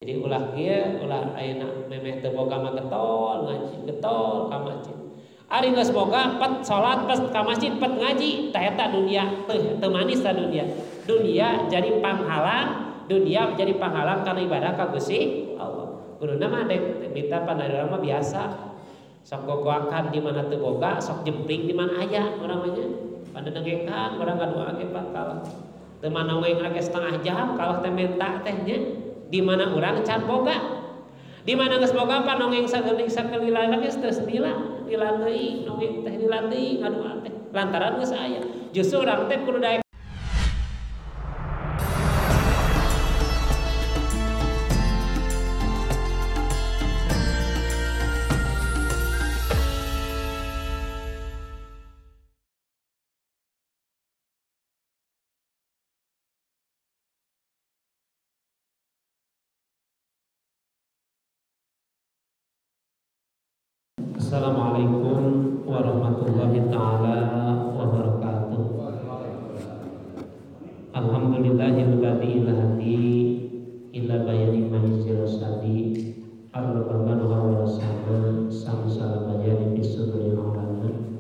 Jadi ulah kieu ulah ayeuna memeh teu boga mah getol ngaji, getol ka masjid. Ari geus boga pet salat pet ka masjid pet ngaji, tah eta dunia teu manis ta dunia. Dunia jadi panghalang, dunia jadi panghalang kana ibadah ka Gusti Allah. Kuduna mah dek minta pan dari urang mah biasa. Sok gogoakan di mana teu boga, sok jempling di mana aya urang mah nya. Pandengekan urang ngadoa ge pan kalah. Teu manongeng lagi setengah jam kalah teh menta teh nya. Di mana urang can boga, di mana geus boga pan nongeng sagening sakelila lagi geus lila lila teuing nongeng teh lila teuing ngadoa teh lantaran geus aya. Justru urang teh kudu daek. Assalamualaikum warahmatullahi taala wabarakatuh. Alhamdulillahil hadi ila bayani manzil sadi ar-rahman wa sama samsala bayani bisudri ulama.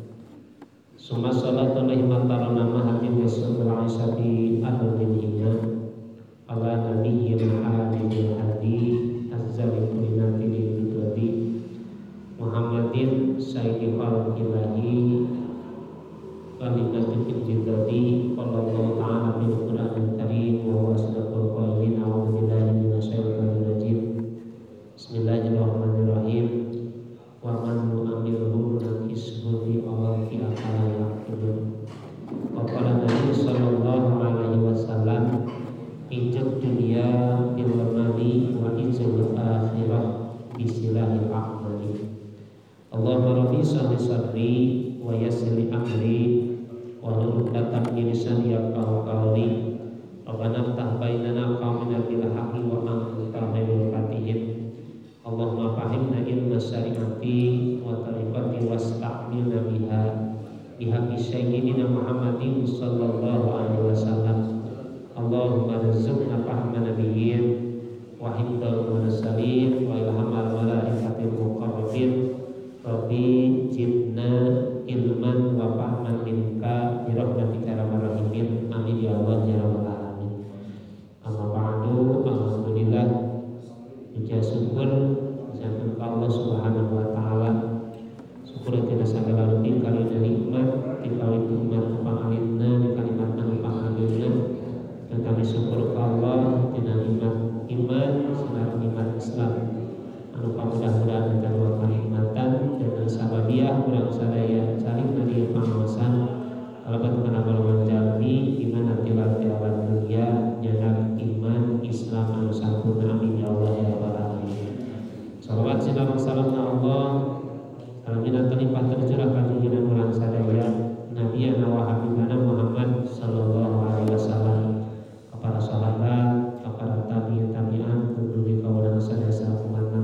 Summa salatu alaihi wa ta'ala mahadin wa sallallahu aisati ahlul iman ala nabiyyil hadil hadi azzali kulinati lil Muhammadin sayyidi khalqillahi kalimatul jidati qallallahu ta'ala bil Qur'anil Karim wa huwa asdaqul qailin. A'udzu billahi minasyaitonir rajim. Bismillahirrahmanirrahim. Wa man nu'amirhu nakishu fi awqi afala yaqilun. Wa qala Nabi sallallahu alaihi wasallam ijab dunya bil mali wa ijab akhirah bisilahil a'mali. Allahumma rabbi shalli sadri wa yassir li amri wa hlul 'uqdatam min lisani yafqahu qawli. Rabbana iftah bainana qawmina bil haqqi wa anta khairul fatihin. Allahumma fahimna ilma syari'ati wa tariqati wasta'milna biha bihaqqi sayyidina Muhammadin sallallahu alaihi wasallam. Allahumma rzuqna fahma nabiyyin wa hifdzal mursalin wa ilhamal malaikatil muqarrabin. Rabbi zidna ilman wa fahman minka bi rahmatika ya arhamar rahimin. Amin ya Allah ya rabbal alamin. Amma ba'du, alhamdulillah puja syukur sampai ka Allah Subhanahu wa taala. Syukur tina sagala rupi kalina nikmat dikawit umat pangalinna di kalimat anu pangalina. Dan kami syukur ka Allah tina nikmat iman sareng nikmat Islam. Anu pamudah-mudahan kita dua kanikmatan dan sababiah urang sadaya saling nadi pangaosan kalebet kana golongan jalmi di mana tilar tiawan dunia nyanak iman Islam anu sampurna. Amin ya Allah ya rabbal alamin. Salawat silam salam na Allah salamina terlimpah tercurah ka junjungan urang sadaya Nabi wa habibana Muhammad sallallahu alaihi wasallam kepada sahabat, kepada tabi'in tabi'an kudu ka urang sadaya sakumaha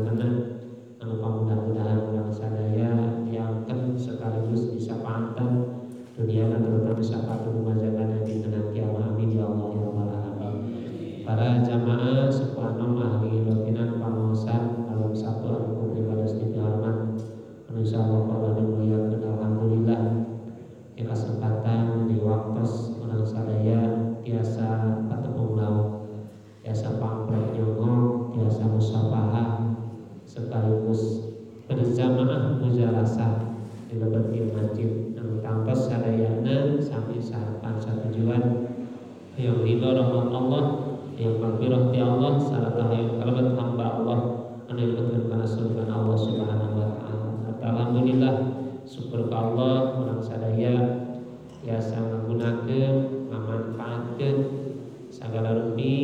anu pamudah-mudahan urang sadaya diangken sekaligus disapatan dunia terutama disapatan majakan di dina kiamat. Amin ya Allah ya rabbal alamin. Para jamaah sepuh ahli rutinan pangaosan dalam satu anu pribados dihormat anu insyaallah Allah dimuliakeun. Alhamdulillah di kesempatan di waktos urang sadaya tiasa patepung lauk, tiasa pangprek nyongong, tiasa musafahah sekaligus berjamaah mujalasah di lebet ieu masjid anu tangtos sadayana sami saharapan satujuan hayang ridho rahmat Allah, hayang magfirah ti Allah sarta hayang kalebet hamba Allah anu dilebetkeun kana surga Allah Subhanahu wa taala. Alhamdulillah syukur ka Allah urang sadaya tiasa ngagunakeun ngamanfaatkeun sagala rupi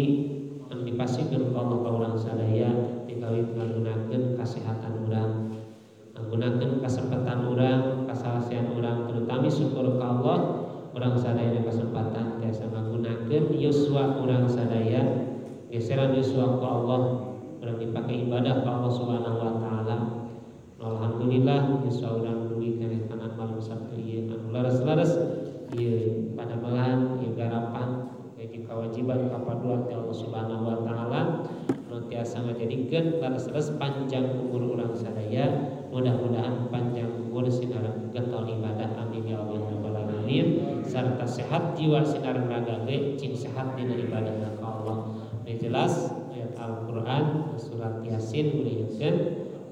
anu dipasihkeun ku Allah ka urang sadaya dikawit ngagunakeun kasehatan urang, ngagunakeun kasempatan urang, kasalasian urang, terutama syukur ka Allah urang sadaya kesempatan tiasa ngagunakeun yuswa urang sadaya, geseran yuswa ku Allah urang dipake ibadah ka Allah Subhanahu wa taala. Alhamdulillah yuswa urang dugi keneh kana malam Sabtu ieu anu leres-leres ieu padamelan ieu garapan hiji kewajiban kapaduan ti Allah Subhanahu wa taala nu tiasa tiasa ngajadikeun leres-leres panjang umur urang sadaya, mudah-mudahan panjang umur sinareng getol ibadah, amin ya Allah ya rabbal alamin, sarta sehat jiwa sinareng raga ge cing sehat dina ibadah ka Allah. Ini jelas ayat Al-Qur'an surat Yasin menunjukkan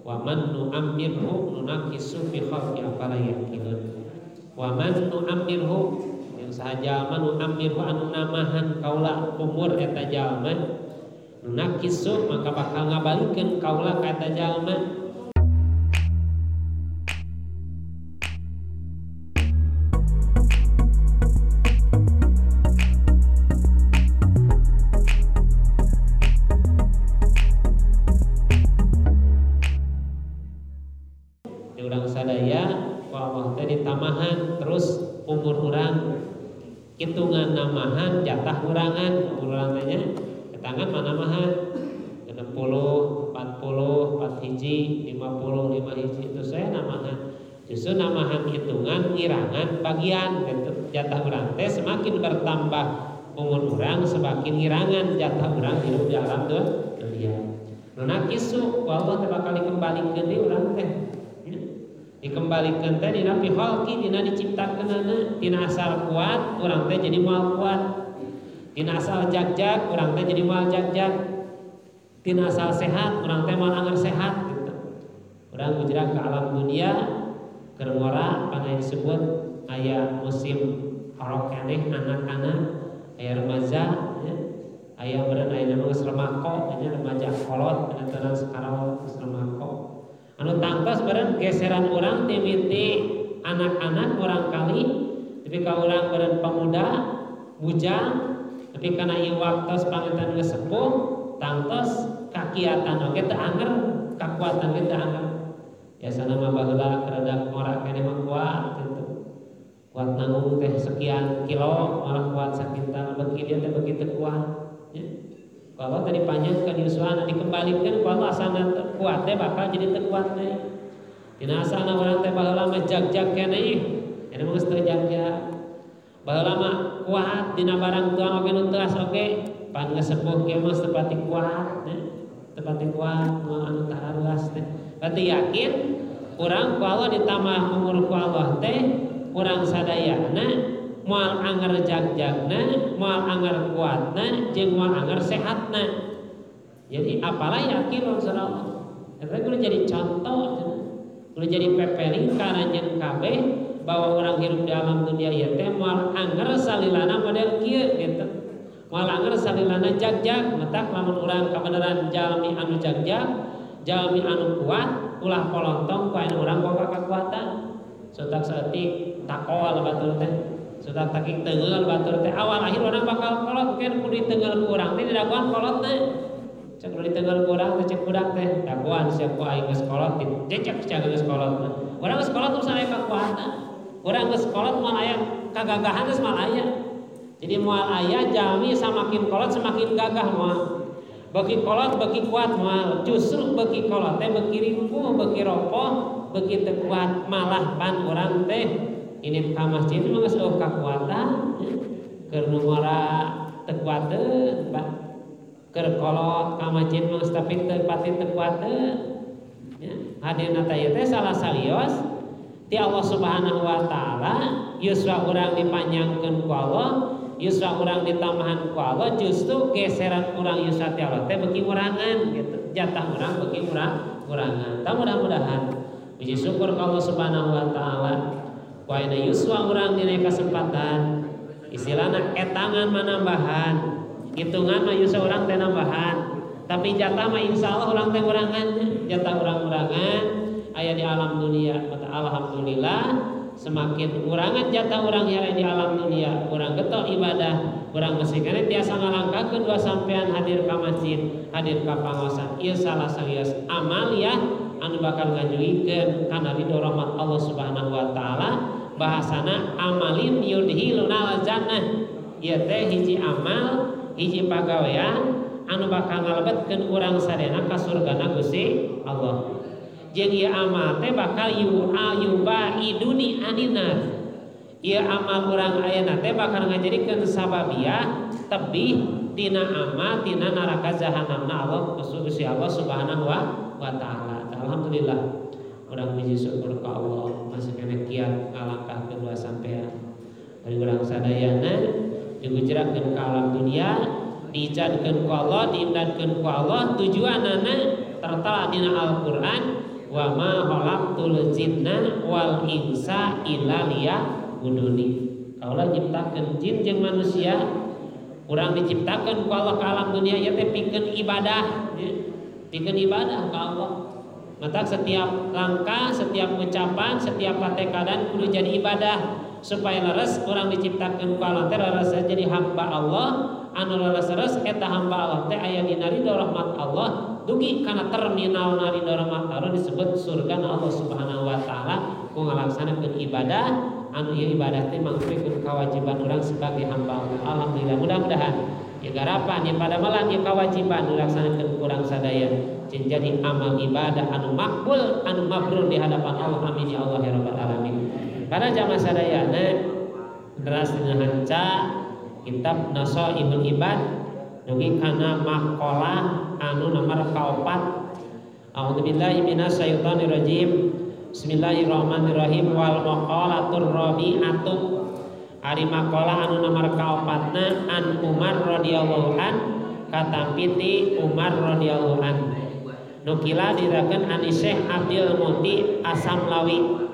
wa man nu'ammirhu nunakisu fi khalqi afala yaqilun. Wa man nu'ammirhu yang sahaja jalma nu'ammirhu anu namahan kaula umur eta jalma nunakisu maka bakal ngabalikeun kaula ka eta jalma. Urang sadaya ku Allah teh ditamahan terus umur urang hitungan namahan jatah urangan umur urang teh nya tangan mana namahan 60, 40, 4 hiji, 50, 5 hiji itu saya namahan. Justru namahan hitungan ngirangan bagian gitu. Jatah urang teh semakin bertambah umur urang semakin ngirangan jatah urang hidup di alam dunia. Nunakisu ku Allah teh bakal dikembalikeun deui urang teh. Dikembalikan teh dina fi khalqi dina diciptakeunana, tina asal kuat urang teh jadi moal kuat, tina asal jagjag urang teh jadi moal jagjag, tina asal sehat urang teh moal anger sehat gitu. Urang hijrah ke alam dunia keur ngora panai disebut aya musim orok keneh anak-anak aya remaja ya. Aya meureun aya nama geus remako nya remaja kolot anu sekarang geus remako. Anu tangtos beureun geseran urang timiti anak-anak urang kali tapi ka urang beureun pemuda bujang tapi kana ieu waktos panginten geus sepuh tangtos kakiatan oge teu anger kakuatan ge teu anger. Biasana mah baheula rada ngora keneh mah kuat gitu. Kuat nanggung teh sekian kilo malah kuat sakintal beuki dia teh beuki teu kuat ya. Kalau tadi panjangkan yuswana dikembalikan kalau asalna kuat teh bakal jadi teu kuat teh. Dina asalna urang teh baheula mah jag-jag keneh, eta mah geus teu jag-jag. Baheula mah kuat dina barang tuang oge nu teuas oge, pan geus sepuh kieu mah teu pati kuat teh. Teu pati kuat moal anu tararuas teh. Berarti yakin urang ku Allah ditambah umur ku Allah teh urang sadayana moal anger jagjagna, moal anger kuatna, jeung moal anger sehatna. Jadi apalah yakin Allah. Eta kudu jadi contoh, kudu jadi pepeling ka anjeun kabeh bahwa orang hidup di alam dunia ieu teh moal anger salilana model kieu gitu. Moal anger salilana jagjag, matak lamun urang kabeneran jalmi anu jagjag, jalmi anu kuat, ulah polontong ku anu urang boga kakuatan. Sotak saeutik takol batur teh. Sudah takik tenggel batur teh awal akhir orang bakal kolot kan kudu ditenggel ku urang teh didagoan kolot teh cek kudu ditenggel ku urang teh cek budak teh dagoan siap ku aing geus kolot dicecek cek geus kolot urang geus kolot terus aya kakuatan urang geus kolot moal aya kagagahan geus moal aya jadi moal aya jalmi samakin kolot semakin gagah moal beuki kolot beuki kuat moal justru beuki kolot teh beuki rimpuh beuki ropoh beuki teu kuat malah pan urang teh ini ka masjid mah geus eueuh kakuatan keur nu ngora teu kuateun Pak keur kolot ka masjid mah geus tapi teu pati teu kuateun ya hadirna teh ieu teh salah salios ti Allah Subhanahu wa taala yuswa urang dipanjangkeun ku Allah yuswa urang ditambahan ku Allah justru geseran urang yuswa ti Allah teh beuki urangan gitu jatah urang beuki urangan tah mudah-mudahan puji syukur ka Allah Subhanahu wa taala waina yuswa urang dina kesempatan istilahna etangan manambahan hitungan mah yuswa urang teh nambahan tapi jatah mah insyaallah urang teh urangan jatah urang urangan aya di alam dunia mata alhamdulillah semakin urangan jatah urang aya di alam dunia urang getok ibadah urang masih keneh tiasa ngalangkahkeun dua sampean hadir ka masjid hadir ka pangaosan ieu salah sawios amaliyah anu bakal ngajugikeun kana ridho rahmat Allah Subhanahu wa taala bahasana amalin yudhiluna jannah ieu teh hiji amal hiji pagawean anu bakal ngalebetkeun urang sadayana ka surgana Gusti Allah jeung ieu amal teh bakal yubaiduni aninar ieu amal urang ayeuna teh bakal ngajadikeun sababiah tebih tina amal tina neraka jahanamna Allah Gusti Allah Subhanahu wa taala. Alhamdulillah urang puji syukur ka Allah masih keneh kiat ngalangkahkeun dua sampean. Dari urang sadayana digujrakeun ka alam dunia, diijadkeun ku Allah, diimdadkeun ku Allah, tujuanana tertera dina Al-Qur'an wa ma khalaqtul jinna wal insa illa liya'buduni. Kaula nyiptakeun jin jeung manusia, urang diciptakeun ku Allah ka alam dunia ieu teh pikeun ibadah, pikeun ibadah ka Allah. Maka setiap langkah, setiap ucapan, setiap patekadan kudu jadi ibadah supaya leres urang diciptakeun ku Allah teh leres jadi hamba Allah, anu leres-leres eta hamba Allah teh aya dina ridho rahmat Allah, dugi kana terminal ridho rahmat Allah disebut surga Allah Subhanahu wa taala ku ngalaksanakeun ibadah anu ieu ibadah teh mangpikeun kewajiban urang sebagai hamba Allah. Alhamdulillah mudah-mudahan ieu garapan ieu padamelan ieu kewajiban dilaksanakeun ku urang sadaya jeung jadi amal ibadah anu makbul anu mabrur di hadapan Allah. Amin ya Allah ya rabbal alamin. Pada jamaah sadayana deras dina hanca kitab Nasaihul Ibad dugi kana maqalah anu nomor 4. A'udzubillahi minasyaitonirrajim. Bismillahirrahmanirrahim. Wal maqalatur rabi'atu. Ari maqalah anu nomor 4 an Umar radhiyallahu an katampiti Umar radhiyallahu an. Nukila dirakeun an Syekh Abdul Muti Asamlawi.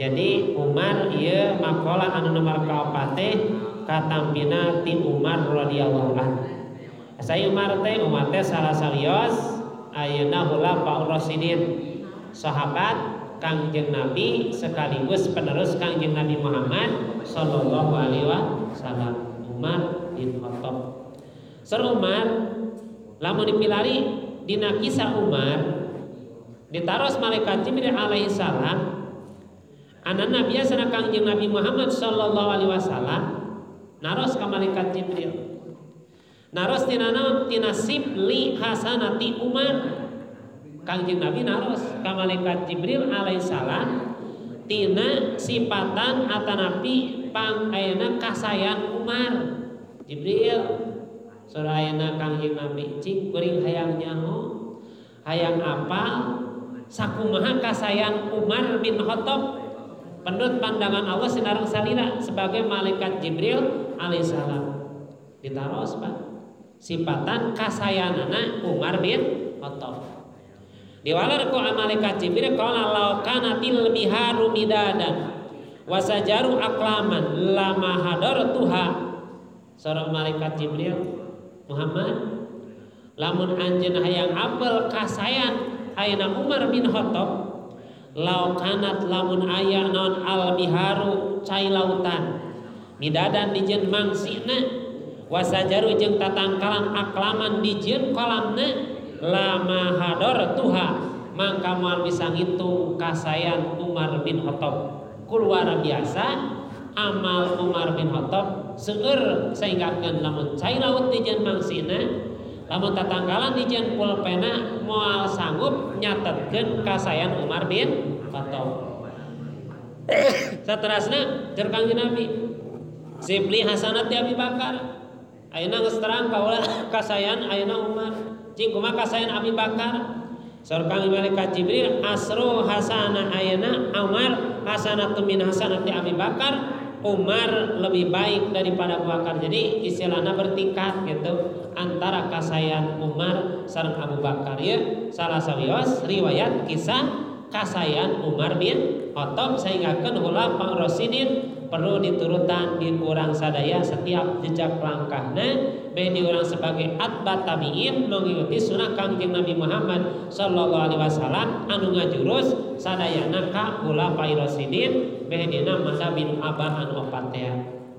Jadi Umar ieu maqalah anu nomor 4 teh katampina ti Umar radhiyallahu an. Saya Umar teh salah sawios ayeuna khulafaur rasyidin, sahabat Kangjeng Nabi sekaligus penerus Kangjeng Nabi Muhammad sallallahu alaihi wasallam, Umar bin Khattab. Sir Umar lamun dipilari dina kisah Umar ditaros malaikat Jibril alaihi salam anana biasa Kangjeng Nabi Muhammad sallallahu alaihi wasallam naros ka malaikat Jibril. Naros tina naon? Tina sibli hasanati Umar. Kangjeng Nabi naros ka malaikat Jibril alaihissalam tina sipatan atanapi pang ayeuna kasayan Umar. Jibril sora ayeuna Kangjeng Nabi cing kuring hayang nyaho hayang apal sakumaha kasayan Umar bin Khattab pendut pandangan Allah sinareng salira sebagai malaikat Jibril alaihissalam. Ditaros Pak sipatan kasayanana Umar bin Khattab. Diwalar ku malaikat Jibril qala law kanatil biharu midadan wasajaru aqlaman lama hadartuha. Sorang malaikat Jibril, Muhammad lamun anjeun hayang apel kasayan ayeuna Umar bin Khattab law kanat lamun aya naon al biharu cai lautan midadan dijieun mangsina wasajaru jeung tatangkalan aklaman dijieun kolamna lama hadartuha mangka moal bisa ngitung kasayan Umar bin Khattab. Ku luar biasa amal Umar bin Khattab seueur sehinggakeun lamun cai laut dijieun mangsina lamun tatangkalan dijieun pulpena moal sanggup nyatetkeun kasayan Umar bin Khattab. Saterasna jeung Kangjeng Nabi sibli hasanati Abi Bakar ayeuna geus terang kaula kasayan ayeuna Umar cing kumaha kasayan Abi Bakar. Saur Kang malaikat Jibril asru hasana ayeuna Umar hasanatu min hasanati Abi Bakar, Umar lebih baik daripada Abu Bakar. Jadi istilahna bertingkat gitu antara kasayan Umar sareng Abu Bakar ya. Salah sawios riwayat kisah kasayan Umar bin Khattab sehinggakeun khulafaur rasyidin perlu diturutan di urang sadaya setiap jejak langkahna bae di urang sebagai atba tabiin mengikuti sunnah Kangjeng Nabi Muhammad sallallahu alaihi wasallam anu ngajurus sadayana ka khulafaur rasyidin bae dina masa bin abah anu opat teh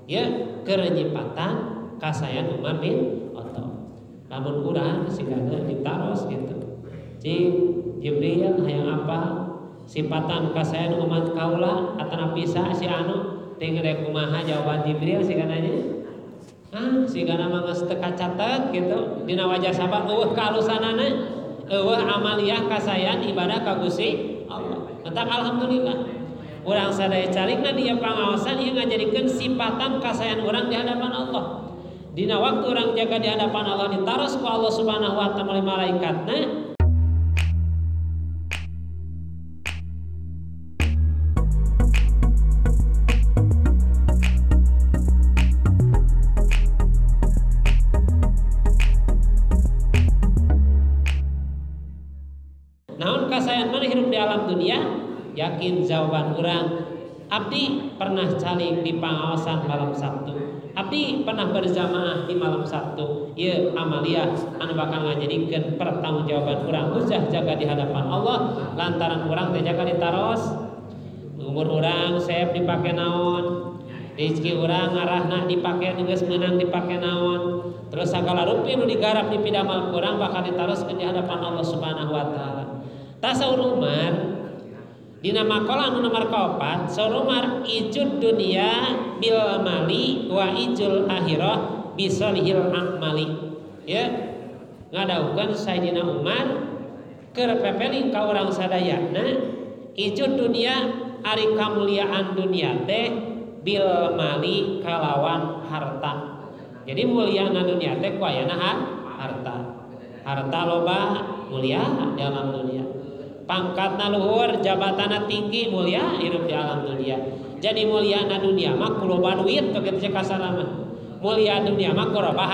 ya keur nyipatan kasayan Umar bin Khattab. Lamun urang sigana ditaros gitu cing Jibril hayang apa sipatan kasayan umat kaula atanapi si anu tinggal rek kumaha jawaban Jibril sigana nya sigana mah geus teu kacatet gitu dina wajah sabab eueuh kaalusanana eueuh amaliyah kasayan ibadah ka Gusti Allah. Matak alhamdulillah urang sadaya calikna dia pangaosan ieu ngajadikeun sipatan kasayan urang di hadapan Allah. Dina waktu orang jaga di hadapan Allah ditaros ku Allah Subhanahu wa taala oleh malaikatna. Naon kasayan mana hirup di alam dunia? Yakin jawaban urang, abdi pernah caling di pangaosan malam Sabtu. Abdi pernah berjamaah di malam Sabtu. Ieu amaliah anu bakal ngajadikeun pertanggungjawaban urang hujah jaga di hadapan Allah lantaran urang teh jaga ditaros. Umur urang seep dipake naon? Rezeki urang ngarahna dipake geus meunang dipake naon? Terus sagala rupi nu digarap dipidamal kurang bakal ditaroskeun di hadapan Allah Subhanahu wa taala. Tasaur Umar dina makalah anu nomor 4, saur Umar ijud dunia bil mali wa ijul akhirah bisolihil amali. Ya, ngadaukeun Sayyidina Umar keur pepeling ka urang sadayana ijud dunia ari kamuliaan dunia teh bil mali kalawan harta. Jadi muliana dunia teh ku ayana harta. Harta loba mulia di alam dunia. Pangkatna luhur, jabatanna tinggi, mulia hidup di alam dunia. Jadi muliana dunia mah ku loba duit teu kitu kasarna mah. Mulia dunia mah ku loba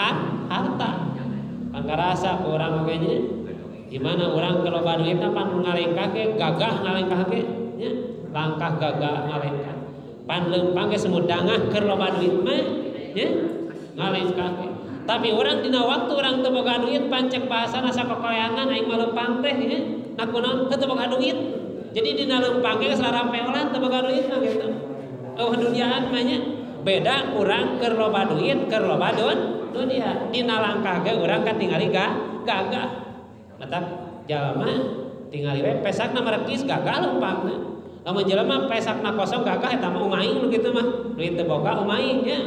harta. Pangkarasa ku urang oge nya. Di mana urang ke loba duitna pan ngalengkah ge gagah ngalengkah ge nya, langkah gagah ngalengkah. Pan leumpang ge semudangah keur loba duit mah nya ngalengkah ge. Tapi urang dina waktu urang teu boga duit pancek bahasana sakokoleangan aing mah leumpang teh nya. Nah kunaon teu boga duit. Jadi dina leumpang ge geus rarampeolan teu boga duit mah kitu. Eueuh duniaan mah nya. Beda urang keur loba duit keur loba dunia. Dina langkah ge urang katingali gagah. Matak jalma tingali we pesakna merekis gagah leumpangna. Lamun jelema pesakna kosong gagah eta mah umaing nu kitu mah. Duit teu boga umaing nya.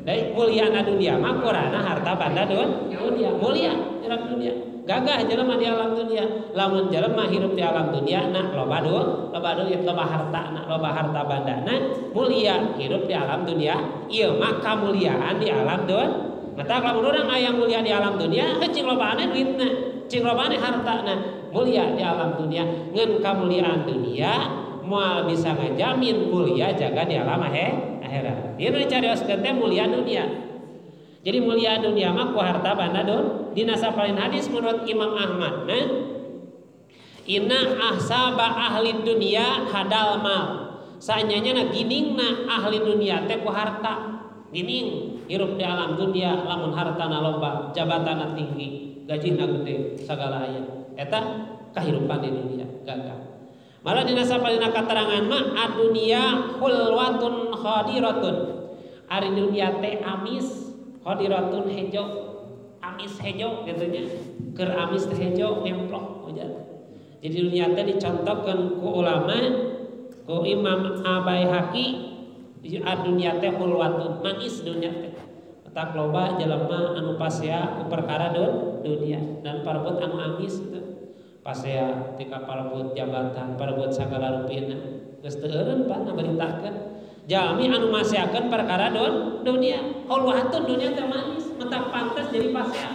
Dari muliana dunia mah kurana harta banda dunia. Mulia dalam dunia. Gagah jelema di alam dunia. Lamun jelema hirup di alam dunia na loba duit, loba harta, na loba harta bandana, mulia hirup di alam dunia. Ieu mah kamuliaan di alam dunia. Mata lamun urang aya mulia di alam dunia, cing lobaane duitna, cing lobaane hartana, mulia di alam dunia. Ngan kamuliaan dunia moal bisa ngajamin mulia jaga di alam akhirat. Ieu nu dicarioskeun teh mulia dunia. Jadi mulia dunia mah ku harta banda dina sapalin hadis menurut Imam Ahmad nah, inna ahsaba ahli dunia hadal mal. Saanyanya na giningna ahli dunia teh ku harta. Gining hirup di alam dunia lamun hartana loba, jabatanna tinggi, gajina gede, sagala aya. Eta kahirupan di dunia gagah. Malah dina sapalina katerangan mah adunia hulwatun khadiratun. Ari dunia teh amis, khadiratun hejo, amis hejo kitu nya. Keur amis teh hejo ngemplok hujan. Jadi dunia teh dicontohkeun ku ulama, ku Imam Abaihaqi, dunia teh hulwatun, manis dunia teh. Matak loba jelema anu pasea ku perkara dunia dan parebut anu amis kitu. Pasea tika parebut jabatan, parebut sagala rupina. Geus teu eureun pan ngaberitakeun. Jalmi anu maseakeun perkara dunia. Hulwatun dunia teh manis, matak pantes jadi pasea.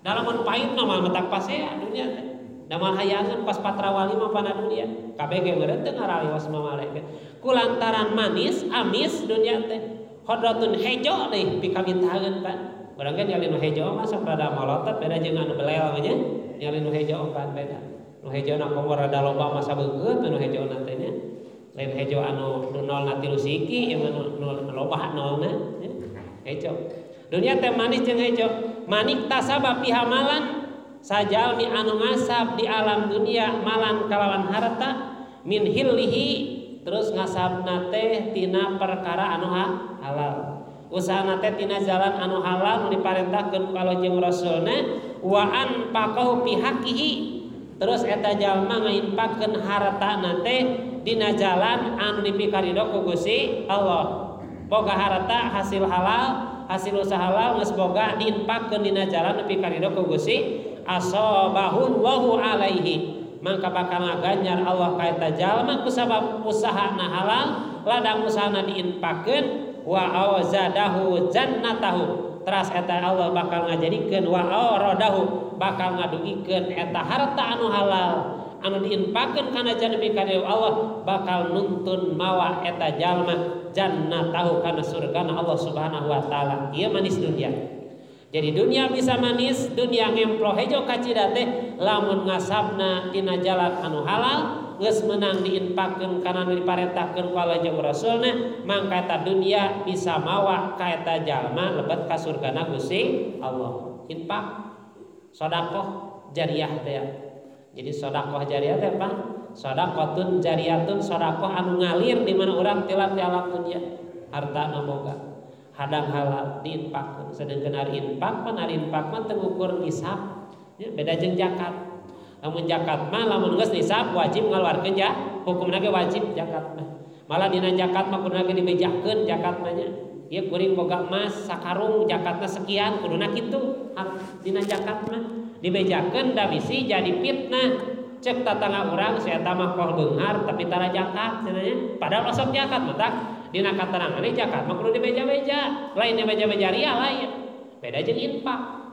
Da lamun pahit mah matak pasea dunia teh. Da moal hayangeun pas patrawali mah pana dunia. Kabeh ge meureun teu ngaraliwas mah malaikat. Kulantaran manis, amis dunia teh. Hodratun hejo deui pikabitaheun pan. Urang ge nyali nu hejo mah sok rada molotot beda jeung anu belel mah nya. Nyali nu hejo pan beda. Nu hejo na komo rada loba masa beungeut nu hejo na teh nya. Lain hejo anu nu nolna tilu siki ieu mah nu loba nolna nya. Hejo. Dunia teh manis jeung hejo. Manik tasaba pihamalan sajalmi anu ngasab di alam dunia malan kalawan harta min hillihi terus ngasabna teh tina perkara anu halal. Usahana teh tina jalan anu halal nu diparentahkeun ku Allah jeung Rasulna wa anfaqahu fi haqqihi terus eta jalma ngainfakkeun hartana teh dina jalan anu dipikarido ku Gusti Allah. Boga harta hasil halal, hasil usaha halal geus boga diinfakkeun dina jalan dipikarido ku Gusti asabahu wa alaihi. Mangka bakal ngaganjar Allah ka eta jalma kusabab usahana halal, ladang usahana diinfakkeun wa awzadahu jannatahu Teras eta Allah bakal ngajadikeun wa aradahu bakal ngadugikeun eta harta anu halal anu diinfakeun kana jalan pikaridho Allah bakal nuntun mawa eta jalma jannatahu kana surgana Allah Subhanahu wa taala. Ieu manis dunia. Jadi dunia bisa manis, dunia ngemplo hejo kacida teh lamun ngasabna tina jalan anu halal geus meunang diinfakeun kana nu diparentahkeun ku Allah jeung Rasulna, mangka eta dunia bisa mawa ka eta jalma lebet ka surgana Gusti Allah. Infak, sedekah jariah teh. Jadi sedekah jariah teh apa? Sedekatun jariyatun, sedekah anu ngalir di mana urang tilap di alam dunia, harta nu boga hadang halal diinfakkeun. Sedengkeun ari infak pan ari infak mah teu ngukur nisab, ya, beda jeung zakat. Lamun zakat mah lamun geus nisab wajib ngaluarkeun ya, hukumna ge wajib zakat mah. Malah dina zakat mah kuduna ge dibejakeun zakat mah nya. Ieu kuring boga emas sakarung zakatna sekian kuduna kitu. Dina zakat mah dibejakeun da bisi jadi fitnah. Cek tatangga urang si eta mah koh beunghar tapi tara zakat cenah nya. Padahal osok zakat mah tak dina katerangane zakat mah kudu dibeja-beja, lain dibeja-beja ria lain. Beda jeung infak.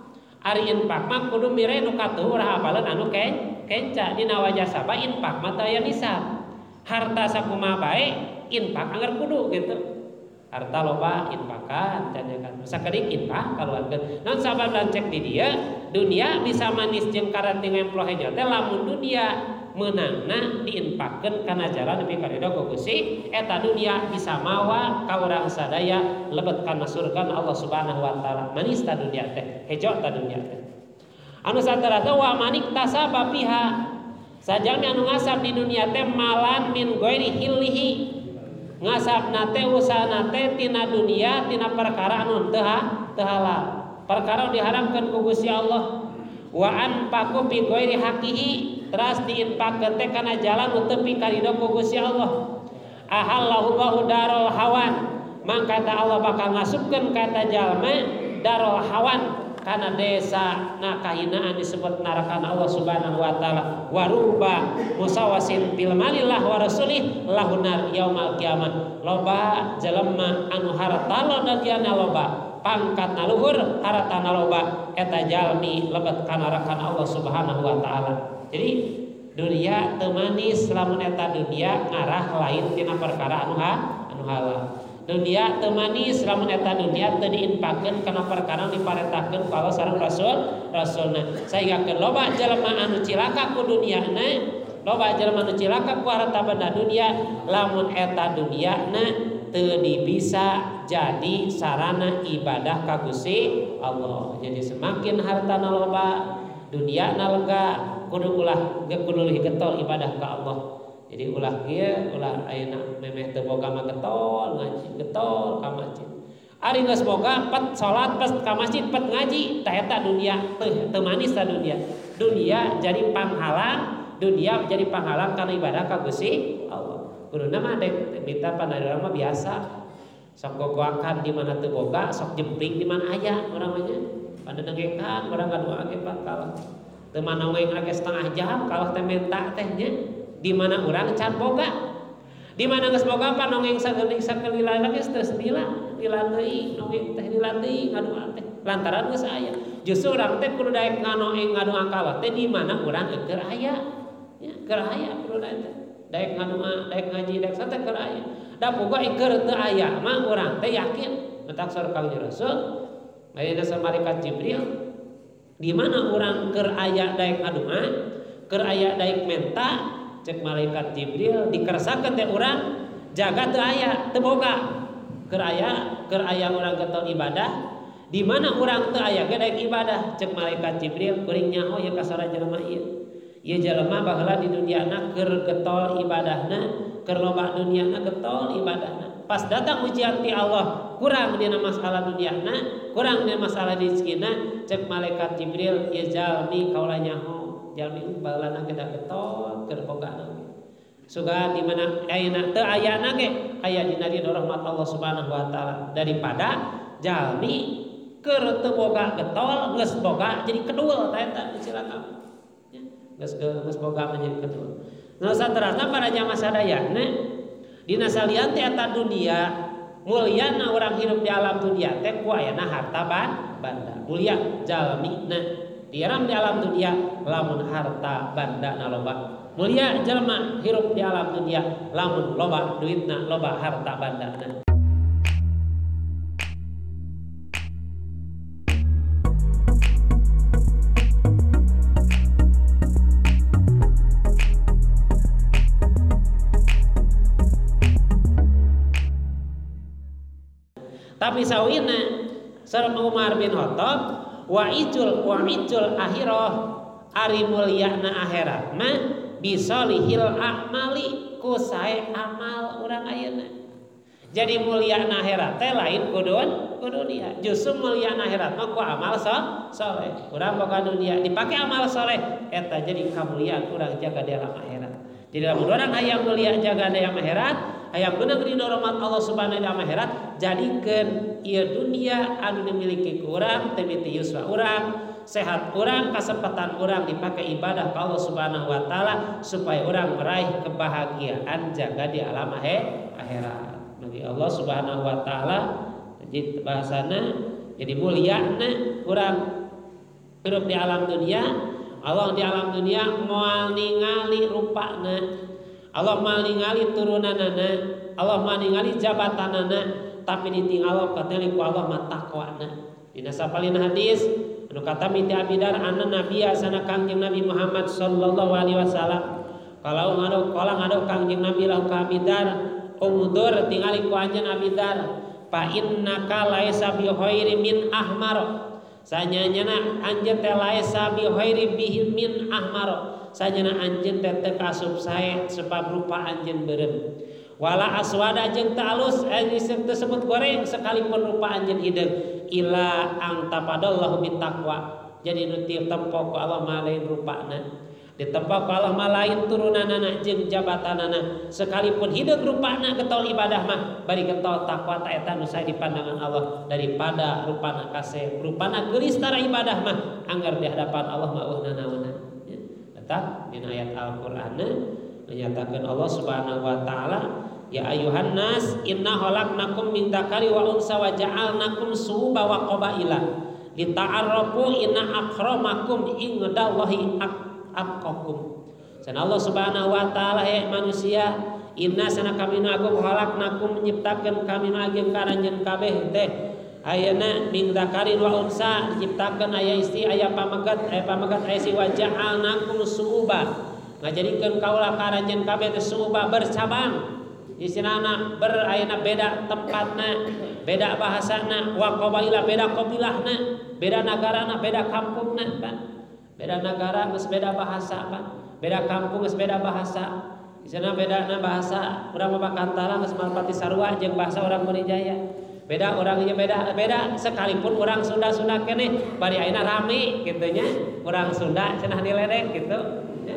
Ari infak mah kudu mire nu katuh urang hafaleun anu kenca dina wajah saba infak mah teu aya nisab. Harta sakumaha bae infak anggar kudu gitu. Harta loba infakan can zakat. Sakedik infak kaluarkeun. Naon sababna cek di dieu dunia bisa manis jeung karanti ngemplo hejo teh lamun dunia meunangna diinfakkeun kana jalan nepi ka ridho ku Gusti eta dunia bisa mawa ka urang sadaya lebet kana surga Allah Subhanahu wa taala. Manis ta dunia teh, hejo ta dunia teh. Anu saterasna wa manik tasaba fiha sajalmi anu ngasab di dunia teh malan min ghairi hillihi ngasabna teh usahana teh tina dunia tina perkara anu teu halal, perkara diharamkeun ku Gusti Allah. Wa anfaqu bi ghairi haqqihi teras diinfakkeun teh kana jalan nu teu pikaridho ku Gusti Allah. Ahallahu Allahu darul hawan mangka ta Allah bakal ngasupkeun ka eta jalma darul hawan kana desa na kahinaan disebut neraka Allah Subhanahu wa taala. Waruba musawasin bil malillah wa rasulih lahunar yaumal kiamah. Loba jelema anu harta loba loba pangkatna luhur hartana loba eta jalmi lebet ka neraka Allah Subhanahu wa taala. Jadi dunia teu manis lamun eta dunia ngarah lain tina perkara anu halal. Dunia teu manis lamun eta dunia teu diinfakkeun kana perkara diparentahkeun ku Allah sareng rasulna. Sahinggakeun loba jelema anu cilaka ku duniana, loba jelema anu cilaka ku harta benda dunia lamun eta duniana teu bisa jadi sarana ibadah ka Gusti Allah. Jadi semakin hartana loba, duniana lega, kudu ulah kudu leuwih getol ibadah ka Allah. Jadi ulah kieu, ulah ayeuna memeh teu boga mah getol ngaji, getol ka masjid. Ari geus boga pet salat, pet ka masjid, pet ngaji, tah eta dunia teu manis ta dunia. Dunia jadi panghalang, dunia jadi panghalang kana ibadah ka Gusti Allah. Kuduna mah dek minta panadara mah biasa. Sok gogoakan di mana teu boga, sok jempling di mana aya urang mah nya. Pandengekan urang ngadoa ge pak kalah. Teu mana we lagi setengah jam kalah teh menta teh nya. Di mana urang can boga. Di mana geus boga panongeng sagening sakelila geus teu lila, lila teuing nongeng teh lila teuing ngadoa teh. Lantaran geus aya. Justru urang teh kudu daek nganoeng ngadoa kalah teh di mana urang keur aya. Nya keur aya kudu daek teh. Daek ngadoa, daek ngaji, daek sate keur aya. Da boga keur teu aya mah urang teh yakin matak saur Kangjeng Rasul ayeuna malaikat Jibril di mana urang keur aya daek ngadoa, keur aya daek menta cek malaikat Jibril dikersakeun teh urang jaga teu aya teu boga. Keur aya urang getol ibadah di mana urang teu aya ge daek ibadah cek malaikat Jibril kuring nyaho ieu kasara jelema ieu. Ieu jelema baheula di duniana keur getol ibadahna, keur loba duniana getol ibadahna. Pas datang ujian ti Allah kurang dina masalah duniana, kurang dina masalah rezekina, cek malaikat Jibril ieu jalmi kaula nyaho, jalmi baheulana ge getol keur bogana. Sugan di mana ayeuna teu ayana ge aya dina ridho rahmat Allah Subhanahu wa taala daripada jalmi keur teu boga getol geus boga jadi kedul ta eta cilaka. Geus boga menjadi kedul. Nah saterasna para jamaah sadayana dina salian teh eta dunia Mulyana urang hirup di alam dunia teh ku ayana harta banda. Mulia jalmina diram di alam dunia lamun harta banda na loba. Mulia jelma hirup di alam dunia lamun loba duitna loba harta bandana. Tapi sawina sareng Umar bin Khattab wa ijul akhirah ari mulyana akhirat mah bisolihil a'mali ku sae amal urang ayeuna. Jadi mulyana akhirat teh lain ku dunia. Justru mulyana akhirat mah ku amal soleh. Urang boga dunia dipake amal soleh eta jadi kamuliaan urang jaga di alam akhirat. Jadi lamun urang hayang mulia jaga di alam akhirat, hayang beunang ridho rahmat Allah Subhanahu wa taala akhirat, jadikeun ieu dunia anu dimiliki ku urang teh miti yuswa urang, sehat urang, kesempatan urang dipakai ibadah ka Allah Subhanahu wa taala supaya urang meraih kebahagiaan jaga di alam akhirat. Bagi Allah Subhanahu wa taala jadi bahasana jadi mulyana urang hirup di alam dunia. Allah di alam dunia moal ningali rupana, Allah moal ningali turunanana, Allah moal ningali jabatanana, tapi ditinggal kateli ku Allah mah taqwana. Dina sapalina hadis anu kata miti Abidar anna nabiyya sana Kangjeng Nabi Muhammad sallallahu alaihi wasallam kalau ngado kala ngado Kangjeng Nabi lahu ka Abidar undur tingali ku anjeun Abidar fa innaka laisa bi khairi min ahmar. Sanyana anjeun teh laisa bi khairi bihi min ahmar. Sanyana anjeun teh teu kasup sae sebab rupa anjeun beureum. Wala aswada jeung teu alus tersebut goreng sekalipun rupa anjeun hideung ila ang tapadallahu bitaqwa. Jadi nu ditempo ku Allah mah lain rupana. Ditempo ku Allah mah lain turunanana jeung jabatanana. Sekalipun hideung rupana getol ibadah mah bari getol takwa ta eta nu sae di pandangan Allah daripada rupana kasep, rupana geulis tara ibadah mah anggar di hadapan Allah mah eueuh nanaonan. Eta dina ayat Al-Qur'an menyatakan Allah Subhanahu wa taala ya ayuhan nas inna khalaqnakum min dzakari wa unsa wa ja'alnakum syu'uban wa qabaila lita'arrafu inna akramakum indallahi atqakum. Sana Allah Subhanahu wa taala he manusia inna sana kami nu agung khalaqnakum nyiptakeun kami nu ageng ka aranjeun kabeh teh ayeuna min dzakarin wa unsa diciptakeun aya istri aya pamegat aya si wa ja'alnakum syu'uba ngajadikeun kaula ka aranjeun kabeh teh syu'uba bercabang istilahna ber ayeuna beda tempatna beda bahasana wa qabaila beda qabilahna beda nagarana beda kampungna Pak. Beda negara geus beda bahasa Pak. Beda kampung geus beda bahasa. Istilahna bedana bahasa urang mah Bakantara geus marpati sarua jeung bahasa urang Murijaya. Beda urang ieu beda beda sekalipun urang Sunda-Sunda keneh bari ayeuna rame kitu nya. Urang Sunda cenah diledek kitu nya.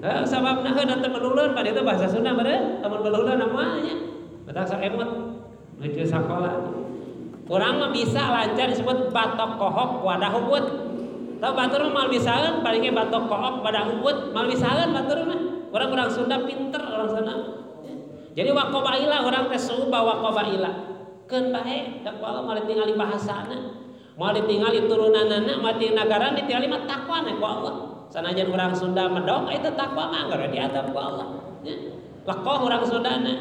Heuh sababna heuh teu melulun bari itu bahasa Sunda beureun lamun melulun mah nya. Batak sok emut nuju sakola. Urang mah bisa lancar disebut batok kohok wadah hubut. Tahu batur mah mal bisaeun paling ge batok kohok wadah hubut mal bisaeun batur mah. Urang-urang Sunda pinter urang Sunda. Jadi waqabaila urang teh suba waqabaila. Keun bae da ku Allah moal ditingali bahasana, moal ditingali turunanana, moal ditingali nagarana, ditingali mah takwana ku Allah. Sanajan urang Sunda medok eta takwa mah anggar di adab ku Allah. Lekoh urang Sundana,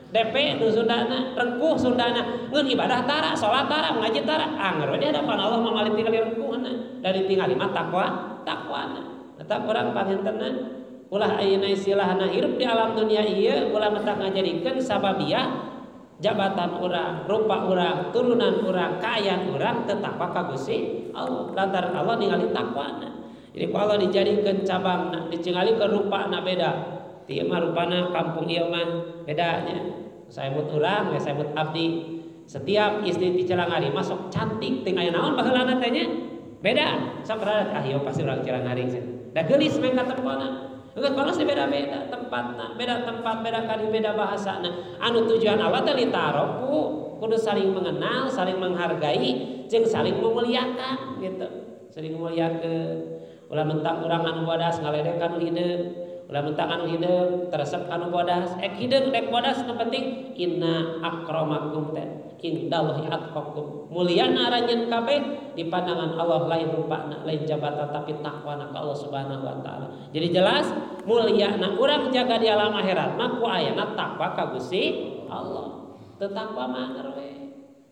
DP nu Sundana, rengkuh Sundana, ngeun ibadah tara, salat tara, ngaji tara, anggar di hadapan Allah mah moal ditingali rengkuhna, da ditingali mah takwa, takwana. Eta urang pangintenna ulah ayeuna istilahna hirup di alam dunia ieu ulah mentak ngajadikeun sababiah jabatan urang, rupa urang, turunan urang, kaayaan urang teu takwa ka Gusti Allah. Lantaran Allah ningali takwana. Jadi ku Allah dijadikeun cabangna, dicingalikeun rupana beda. Ti ieu mah rupana kampung ieu mah bedanya. Saemut urang, we saemut abdi. Setiap istri di Cilangari masuk cantik teu aya naon baheulana teh nya. Beda. Sok rada ah ieu pasti urang Cilangari cenah. Da geulis meh katempona. Geus panas beda-beda tempatna, beda tempat, beda kali, beda bahasana. Anu tujuan Allah teh litarofu, kudu saling mengenal, saling menghargai, jeung saling memuliakan gitu. Saling memuliakeun. Ulah mentang urang anu bodas ngaledekan hideung, Ulah mentang anu hideung teresep anu bodas ek hideung rek bodas nu penting inna akramakum teh indallahi atqakum. Mulyana aranjeun kabeh di pandangan Allah lain rupana lain jabatan tapi takwana ka Allah Subhanahu wa taala. Jadi jelas mulyana urang jaga di alam akhirat mah ku ayana takwa ka Gusti Allah. Teu takwa mah anger we.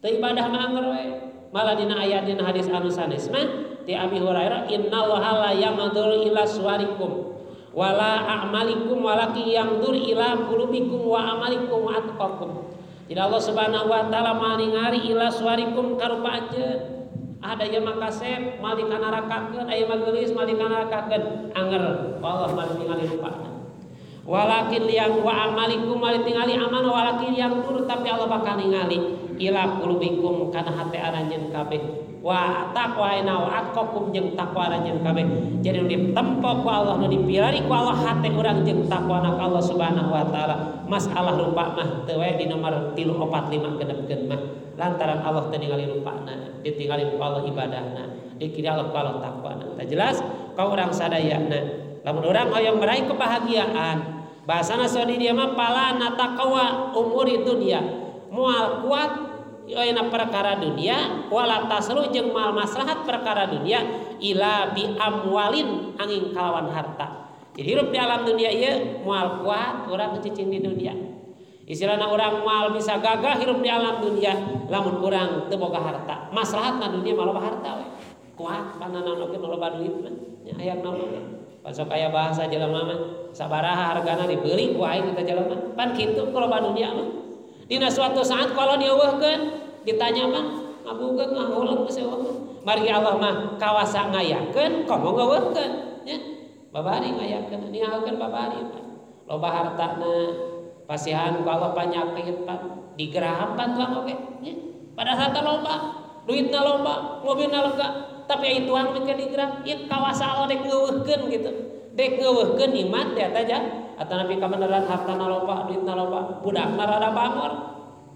Teu ibadah mah anger we. Malah dina ayat dina hadis anu sanes mah ti Abi Hurairah innallaha la yanzuru ila suwarikum wala a'malikum walakin yanzur ila qulubikum wa amalikum wa atqakum. Jadi Allah Subhanahu wa taala malingali ila suwarikum karupa anjeun. Ada ieu mah kasep mal dikanarakakeun, aya mah geulis mal dikanarakakeun. Anger Allah mal tingali rupana. Walakin yang wa amalikum mal tingali aman walakin yanzur tapi Allah bakal ningali ila qulubikum kana hate aranjeun kabeh. Wa taqwaina wa atqakum jeung takwa aranjeun kabeh. Jadi nu ditempo ku Allah nu dipilari ku Allah hate urang jeung takwana ka Allah Subhanahu wa taala. Masalah rupa mah teu we di nomor 3 4 5 genepkeun mah. Lantaran Allah teu ningali rupana, ditingali ku Allah ibadahna, dikira Allah ku Allah takwana. Tah jelas ka urang sadayana. Lamun urang hoyong meraih kebahagiaan, bahasana sodi dia mah pala nataqwa umuri dunya. Moal kuat ayeuna perkara dunia wala tasru jeung mal maslahat perkara dunia ila bi amwalin angin kalawan harta. Jadi hirup di alam dunia ieu moal kuat urang cicing di dunia. Istilahna urang moal bisa gagah hirup di alam dunia lamun urang teu boga harta. Maslahatna dunia mah loba harta we. Kuat pananaon oge loba duit mah nya hayang naon oge. Pan sok aya bahasa jelema mah sabaraha hargana dibeli ku aing eta jelema. Pan kitu ku loba dunia mah. Dina suatu saat kalau dieuweuhkeun ditanya mah ngabugeun ngahuleng geus eueuh. Margi Allah mah kawasa ngayakeun komo ngeuweuhkeun nya. Babari ngayakeun ningalkeun babari loba hartana pasihan ku Allah panyakit pan digeraham pan tuang oge nya. Padahal harta loba, duitna loba, mobilna lega, tapi aya tuang mikeun digerah ieu kawasa Allah dek ngeuweuhkeun gitu. Dek ngeuweuhkeun iman teh eta ja. Atanapi kabeneran hartana loba, duitna loba, budakna rada bangor,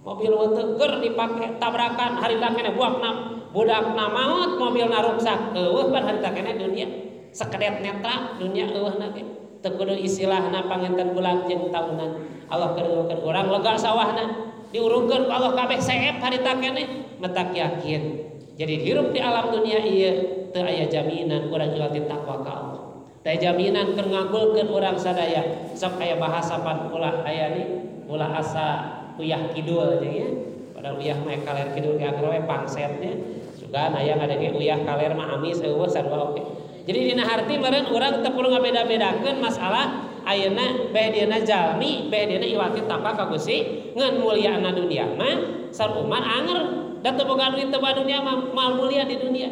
mobil henteu keur dipake tabrakan harita keneh buakna, budakna maot, mobilna ruksak, eueuh pan harita keneh dunia. Sekedet netra dunia eueuhna ge. Teu kudu istilahna panginten bulan jeung taunan. Allah keur ngeuweuhkeun urang lega sawahna, diurungkeun ku Allah kabeh seep harita keneh, metak yakin. Jadi hirup di alam dunia ieu teu aya jaminan urang iwati takwa ka Allah. Teh jaminan keur ngagulkeun urang sadaya. Sok aya bahasa pan ulah aya ni ulah asa uyah kidul jeung nya. Padahal uyah mah kaler kidul ge anger we pangsetnya. Sugan aya ngadenge uyah kaler mah amis eueuh sarua oge. Jadi dina harti meureun urang teu perlu ngabeda-bedakeun masalah ayeuna beh dieuna jalmi beh dieuna iwati takwa ka Gusti ngan mulyana dunia mah saruman anger da teu boga duit teu boga dunia mah moal mulia di dunia.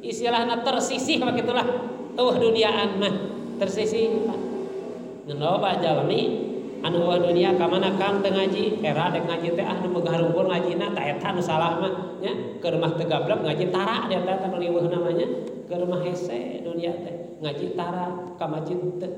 Istilahna tersisih mah kitulah. Eueuh duniaan mah tersisih Pak. Ngan loba jalmi anu eueuh dunia ka mana Kang teu ngaji, era dek ngaji teh ah nu megah rumpur ngajina ta eta nu salah mah nya. Keur mah teu gablek ngaji tara dia teh nu riweuh namanya. Keur mah hese dunia teh ngaji tara ka masjid teh.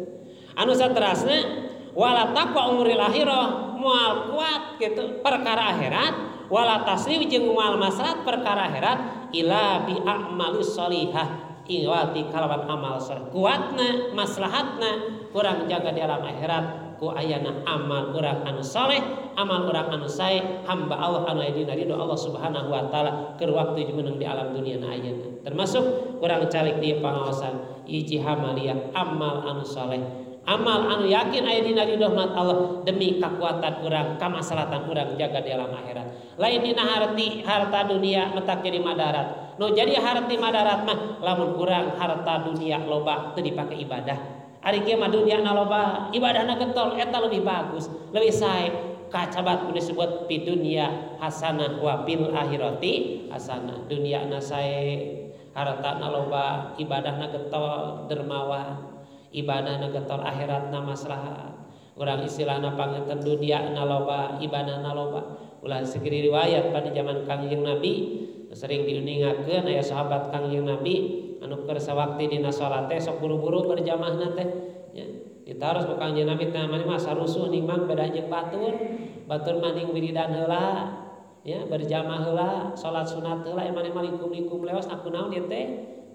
Anu saterasna wala taqwa umuril akhirah moal kuat kitu perkara akhirat wala tasriw jeung moal maslahat perkara akhirat ila bi a'malis sholihah. Iwati kalawan amal soleh kuatna maslahatna kurang jaga di alam akhirat ku ayana amal urang anu soleh amal urang anu sae hamba Allah anu aya dina ridho Allah Subhanahu wa taala keur waktu jumeneng di alam dunia na ayeuna termasuk urang calik di pangaosan hiji hamaliyah amal anu soleh amal anu yakin aya dina ridho Allah demi kakuatan urang kamaslahatan urang jaga di alam akhirat lain dina harta dunia metak jadi madarat. No jadi harti madarat mah lamun urang harta dunia loba teu dipake ibadah. Ari kieu mah dunia na loba, ibadahna getol eta lebih bagus, lebih sae. Kacabat disebut fi dunya hasanah wa fil akhirati hasanah. Dunia na sae, harta na loba, ibadahna getol, dermawan. Ibadahna getol, akhiratna maslahat. Urang istilahna panginten dunia na loba, ibadahna loba. Ulah segeri riwayat pada zaman Kangjeng Nabi sering diuningakeun aya sahabat Kangjeng Nabi anu keur sawakti dina salat teh sok buru-buru berjamaahna teh nya ditaros ku Kangjeng Nabi teh mani mah sarusuh ning mang beda jeung batur batur mah ning wiridan heula nya berjamaah heula salat sunat heula mani mah likum-likum leos na kunaon ieu teh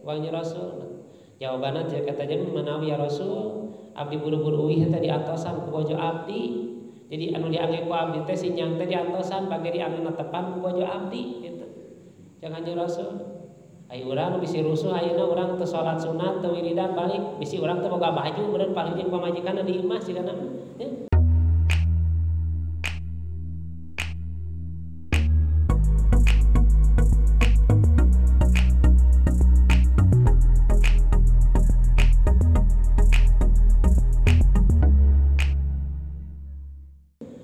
wang Rasul jawabanna teh kata jeung manawi ya Rasul Abdi buru-buru uih teh diantosan ku bojo abdi. Jadi anu diangge ku abdi teh sinyang teh diantosan bage diangge netepan ku bojo abdi gitu. Jangan kanjeng Rasul. Ai urang bisi rusuh ayeuna urang teu salat sunat teu wiridan balik bisi urang teu boga baju meureun paling jeung pamajikanna di imah sigana ya.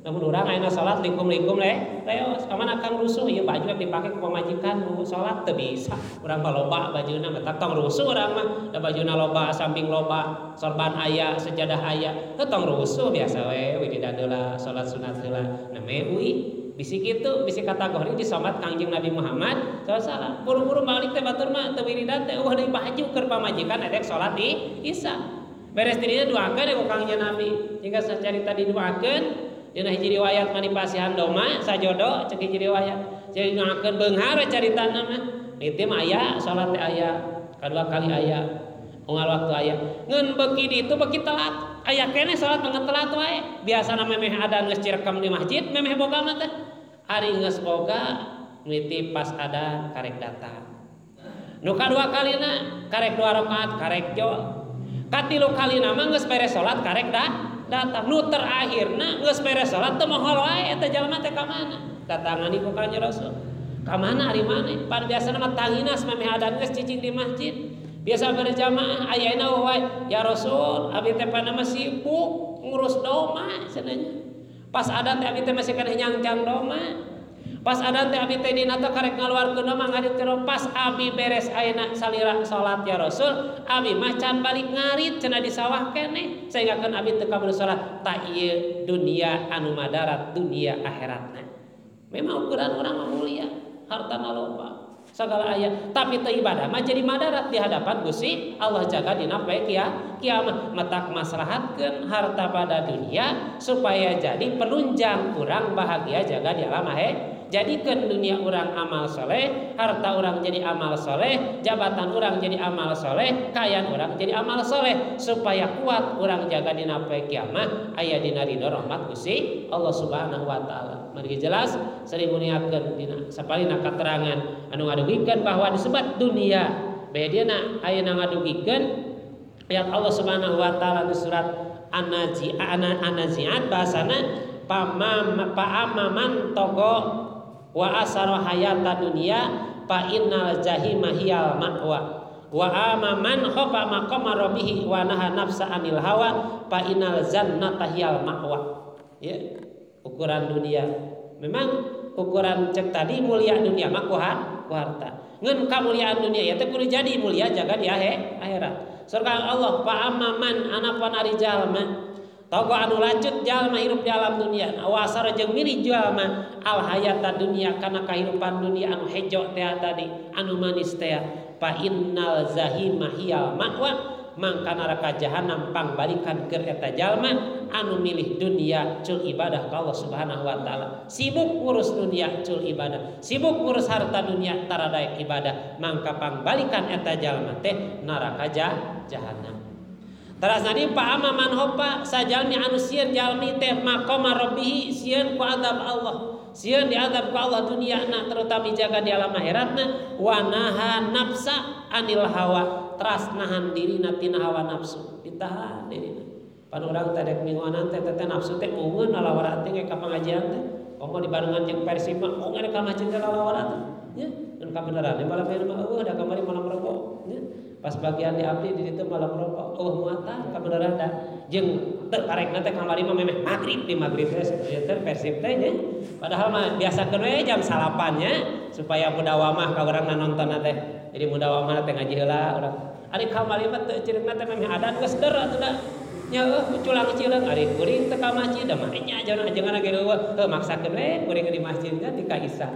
Namun urang ayeuna salat likum-likum leh leos kamana kang rusuh ieu baju dipake ku pamajikan nu salat teu bisa urang mah loba bajuna mah tong rusuh urang mah da bajuna loba samping loba sorban aya sejadah aya teu tong rusuh biasa we wiridan heula salat sunat heula name uih bisi kitu bisi kategori disomat Kangjeng Nabi Muhammad sallallahu alaihi wasallam buru-buru balik teh batur mah teu wiridan teh eueuh deui baju keur pamajikan edek salat di isya beres dirinya duakeun ku Kangjeng Nabi jika sacarita diduakeun dina hiji riwayat manipasihan doma sajodo cek hiji riwayat jadi ngakeun beunghar caritana mah nitih mah aya salat teh aya kadua kali aya unggal waktu aya ngeun beuki ditu beuki telat aya keneh salat mah telat wae biasana memeh adan geus cirekam di masjid memeh boga mah teh ari geus boga nitih pas adan karek datang nu kadua kalina karek 2 rakaat karek jol katilu kalina mah geus beres salat karek dah datang nu terakhirna geus beres salat teu moal wae eta jalma teh ka mana datangani ku Kanjeng Rasul ka mana ari maneh pan biasana mah tanginas memeh adan geus cicing di masjid biasa berjamaah ayeuna wae ya Rasul abdi teh pana mah sibuk ngurus doma cenah pas adan teh abdi teh masih keneh nyangcang doma pas adan teh abdi teh dina teh karek ngaluarkeun doma ngarit pas abi beres ayeuna salira salat ya Rasul abi mah can balik ngarit cenah di sawah keneh sehinggakeun abi teu kabur salat ta ieu dunia anu madarat dunia akhiratna memang ukuran urang mah mulia hartana loba segala aya tapi teu ibadah mah jadi madarat di hadapan Gusti Allah jaga dina poe kiamat matak maslahatkeun harta pada dunia supaya jadi penunjang urang bahagia jaga di alam akhirat. Jadikan dunia orang amal soleh, harta orang jadi amal soleh, jabatan orang jadi amal soleh, kayaan orang jadi amal soleh, supaya kuat orang jaga dina poe kiamat, aya dina ridho rahmat Gusti Allah Subhanahu wa taala. Mari jelas sering muniakeun dina sapalina katerangan anu ngadugikeun bahwa disebut dunia bedena ayeuna ngadugikeun ayat Allah Subhanahu wa taala di surat An-Nazi'at bahasana pa'amaman togo wa asara hayata dunia fa innal jahima hiyal ma'wa wa amaman khafa maqama rabbih wa naha nafsa anil hawa fa innal jannata hiyal ma'wa. Ya, ukuran dunia memang ukuran cek tadi mulia dunia mah ku harta ngeun kamuliaan dunia ya teh kudu jadi mulia jaga di akhirat. Surga Allah fa amaman anapun ari jalma togo anu lanjut jalma hirup di alam dunia awasara jeung milih jalma al hayata dunia kana kahirupan dunia anu hejo teh tadi anu manis teh fa innal zahima hiyal ma'wa mangka neraka jahanam pangbalikan keur eta jalma anu milih dunia cul ibadah ka Allah Subhanahu wa taala sibuk ngurus dunia cul ibadah sibuk ngurus harta dunia taradaek ibadah mangka pangbalikan eta jalma teh neraka jahanam. Teras nadi pa amaman hopa sajalmi anu sieun jalmi teh maqama rabbihi sieun ku azab Allah sieun diazab ku Allah duniana terutama jaga di alam akhiratna wa naha nafsa anil hawa teras nahan dirina tina hawa nafsu ditahan dirina pan urang teh dek mingguanan teh teh nafsu teh mungeun lalawara teh ka pangajian teh komo dibarengan jeung Persib mah mungeun ka masjid teh lalawara teh nya mun kabeneran malam mah eueuh da kamari malam rebo nya pas bagian di abdi di ditu malam rokok oh muatan kabeneran da jeung teu karekna teh kamari mah memeh magrib di magrib teh teh Persib teh nya padahal mah biasakeun we jam 9 nya supaya mudawamah ka urang nonton teh jadi mudawamah teh ngaji heula urang ari kamari mah teu cireungna teh memeh adan geus der atuh da nya eueuh culang cileung ari kuring teh ka masjid da mah nya ajengan ge eueuh heuh maksakeun we kuring di masjid nya ti ka Isa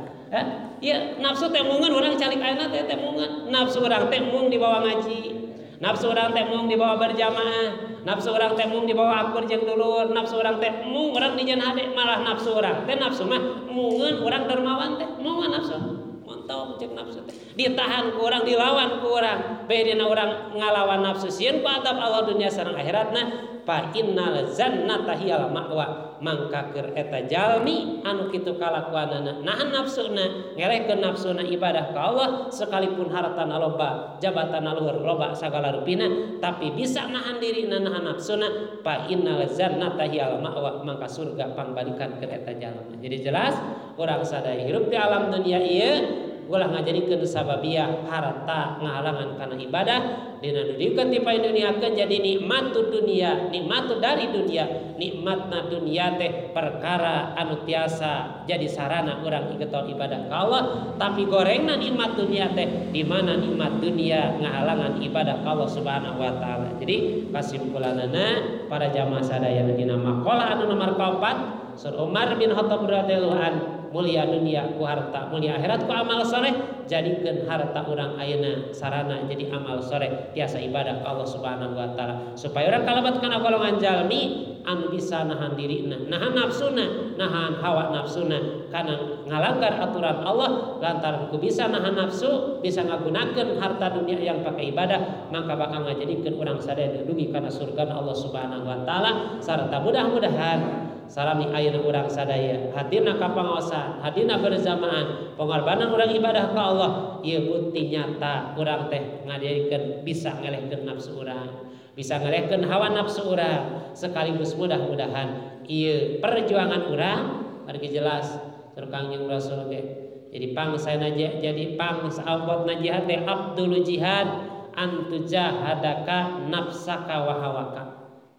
ieu nafsu teh mungeun urang calik ayeuna teh teh mungeun nafsu urang teh mung dibawa ngaji nafsu urang teh mung dibawa berjamaah nafsu urang teh mung dibawa akur jeung dulur nafsu urang teh mung urang dijeun hade malah nafsu urang teh nafsu mah mungeun urang dermawan teh mungeun nafsu montong cek nafsu teh ditahan ku urang dilawan ku urang bedina urang ngalawan nafsu sieun ku azab Allah dunia sareng akhiratna Fa innal jannata hiyal ma'wa mangka keur eta jalmi anu kitu kalakuanana nahan nafsuna ngelehkeun nafsuna ibadah ka Allah sekalipun hartana loba jabatana luhur loba sagala rupina tapi bisa nahan dirina nahan nafsuna fa innal jannata hiyal ma'wa mangka surga pangbalikan keur eta jalma. Jadi jelas urang sadaya hirup di alam dunia ieu ulah ngajadikeun sababiah harta ngahalangan kana ibadah dina dudukeun ti duniakeun jadi nikmat dunia nikmat dari dunia nikmatna dunia teh perkara anu tiasa jadi sarana urang igetol ibadah ka Allah tapi gorengna nikmat dunia teh di mana nikmat dunia ngahalangan ibadah ka Allah Subhanahu wa taala. Jadi kasimpulanana para jamaah sadaya dina maqalah anu nomor 4 Sur Umar bin Khattab radhiyallahu an mulia dunia ku harta mulia akhirat ku amal soleh jadikeun harta urang ayeuna sarana jadi amal soleh tiasa ibadah ka Allah Subhanahu wa taala supaya urang kalabat kana golongan jalmi anu bisa nahan dirina nahan nafsuna nahan hawa nafsuna kana ngalanggar aturan Allah lantaran ku bisa nahan nafsu bisa ngagunakeun harta dunia yang pakai ibadah maka bakal ngajadikeun urang sadaya dilindungi kana surga Allah Subhanahu wa taala sarta mudah-mudahan salami ayeuna urang sadaya hadirna ka pangaosan hadirna bersamaan pengorbanan urang ibadah ka Allah ieu bukti nyata urang teh ngadiekeun bisa ngelehkeun nafsu urang bisa ngelehkeun hawa nafsu urang sekaligus mudah-mudahan ieu perjuangan urang margi jelas tur Kangjeng Rasul ge jadi pangsaena jadi pangsaabotna jihad teh abdul jihad antujahadaka nafsaka wa hawaka.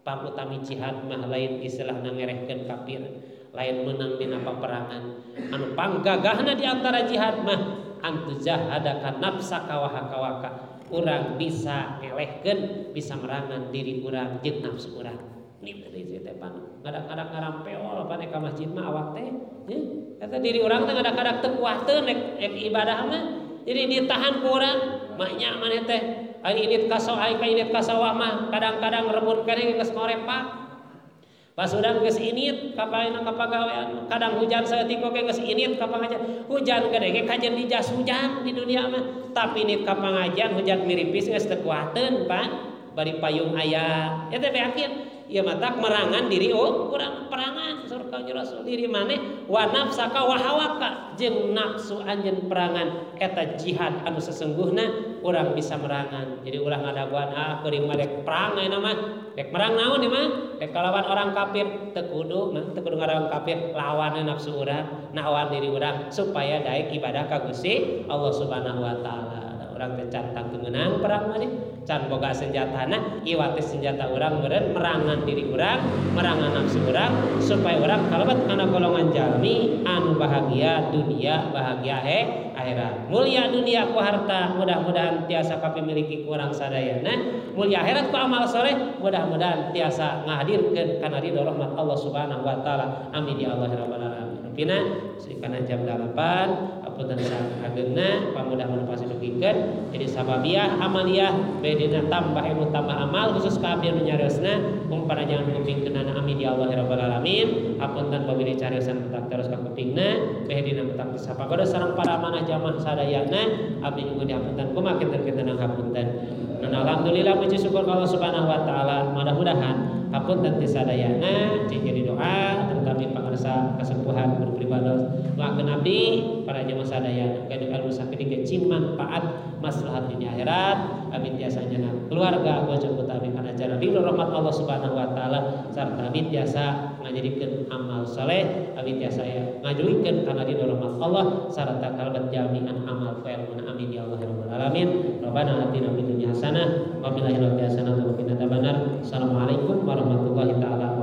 Pangutami jihad mah lain istilahna ngerehkeun kafir lain menang dina paperangan anu panggagahna di antara jihad mah antujahadaka nafsaka wa hawaka urang bisa ngelehkeun bisa merangan diri urang jeung nafsu urang. Ini teh teh pan ngadak-ngadak ngarampeol pan ka masjid mah awak teh eta diri urang teh ngadak-ngadak teu kuateun rek ibadah mah jadi ditahan ku urang maknya maneh teh ai init ka sawah mah kadang-kadang rebut keneh geus ngorepak pas urang geus init ka pagawean kadang hujan saeutik oge geus init ka pangajian hujan gede ge kajen di jas hujan di dunia mah tapi init ka pangajian hujan miripis geus teu kuateun pan bari payung aya eta teh yakin ieu matak merangan diri oh urang perangan surga Rasul diri maneh wa nafsaka wa hawaka jeung nafsu anjeun perangan eta jihad anu sesungguhna urang bisa merangan. Jadi ulah ngadaguan ah kuring mah rek perang ayeuna mah rek merang naon ieu mah rek kalawan orang kafir teu kudu mah teu kudu ngalawan kafir lawan nafsu urang nawan diri urang supaya daek ibadah ka Gusti Allah Subhanahu wa taala. Urang teh can tangtu meunang perang mah can boga senjatana ieu teh senjata urang meureun merangan diri urang merangan nafsu urang supaya urang kalebet kana golongan jalmi anu bahagia dunia bahagia akhirat mulia dunia ku harta mudah-mudahan tiasa kapimiliki ku urang sadayana mulia akhirat ku amal soleh mudah-mudahan tiasa ngahadirkeun kana ridho rahmat Allah Subhanahu wa taala. Amin ya Allah rabbal alamin. Rupina kana jam 8 apunten saagengna pamudah-mudahan pasti dugikeun jadi sababiah amaliyah bedina tambah ilmu tambah amal khusus ka abdi nu nyariosna umpana jangan kupingkeunana amin ya Allah rabbal alamin. Apunten pabili cariosan petak terus ka kupingna bedina petak sapagoda sareng para amanah jamaah sadayana abdi nyuwun dihapunten kumaha kinten-kinten hapunten. Dan alhamdulillah puji syukur ka Allah Subhanahu wa taala mudah-mudahan hapunten ti sadayana cing jadi doa terutama pangarsa kasepuhan guru pribados doakeun abdi para jamaah sadayana gaduh ilmu sakedik ge manfaat maslahat dunia akhirat abdi tiasa nyana keluarga bojo utami kana jalan ridho rahmat Allah Subhanahu wa taala sarta abdi tiasa ngajadikeun amal soleh abdi tiasa ngajuikeun kana ridho rahmat Allah sarta kalebet jami'an amal failuna amin ya Allah rabbal alamin. Rabbana atina fid dunya hasanah wa fil akhirati hasanah wa qina adzabannar. Assalamualaikum warahmatullahi taala.